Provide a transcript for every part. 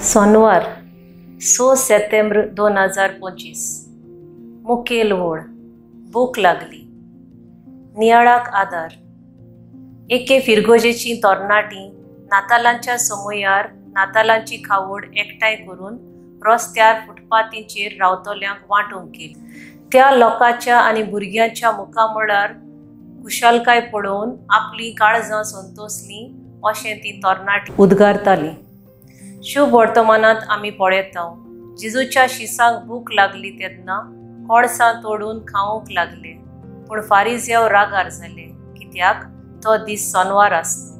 सोनवार 6 सप्टेंबर 2025. मुखेल वळ भूक लागली. नियाळाक आदार. एके फिरगोजेची तरणाटी नातालांच्या समयार नातालांची खावड एकठांय करून रस्त्यार फुटपाथींचेर रावतल्यांक वांटूंक गेली. त्या लोकांच्या आनी भुरग्यांच्या मुखामळार खुशालकाय पळोवन आपलीं काळजां संतोसलीं अशें ती तरणाटी उद्गारताली. शुभ वर्तमानांत आमी पळयता जेजूच्या शिसांक भूक लागली तेन्ना कणसां तोडून खावंक लागले, पूण फारिज्यांव रागार जाले कित्याक तो दीस सोनवार आसलो.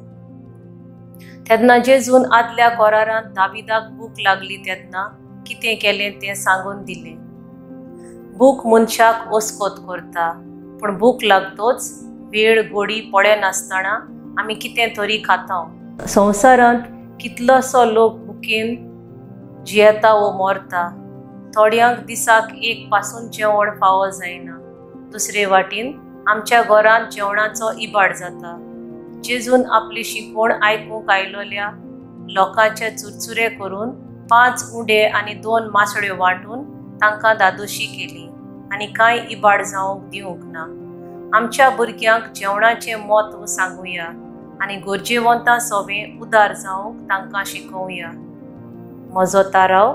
तेन्ना जेजून आदल्या करारांत दाविदाक भूक लागली तेन्ना कितें केलें तें सांगून दिलें. भूक मनशाक ओसकोत करता, पूण भूक लागतोच वेळ गोडी पळयनासतना आमी कितें तरी खाता. संवसारांत कितलोसो लोक भुकेन जियेता वो मरता. थोड्यांक दिसाक एक पासून जेवण फावो जायना. दुसरे वाटेन आमच्या घरांत जेवणाचो इबाड जाता. जेजून आपली शिकवण आयकूंक आयलोल्या लोकांचे चुरचुरे करून 5 उंडे आनी 2 मासळ्यो वांटून तांकां दादोशी केली आनी कांय इबाड जावंक दिवंक ना. आमच्या भुरग्यांक जेवणाचें म्हत्व सांगुया आनी गरजेवंतां सोबें उदार जावंक तांकां शिकोवया. म्हजो ताराव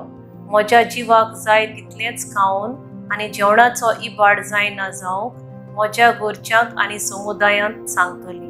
म्हज्या जिवाक जाय तितलेंच खावन आनी जेवणाचो इबाड जायना जावंक म्हज्या घरच्यांक आनी समुदायांत सांगतली.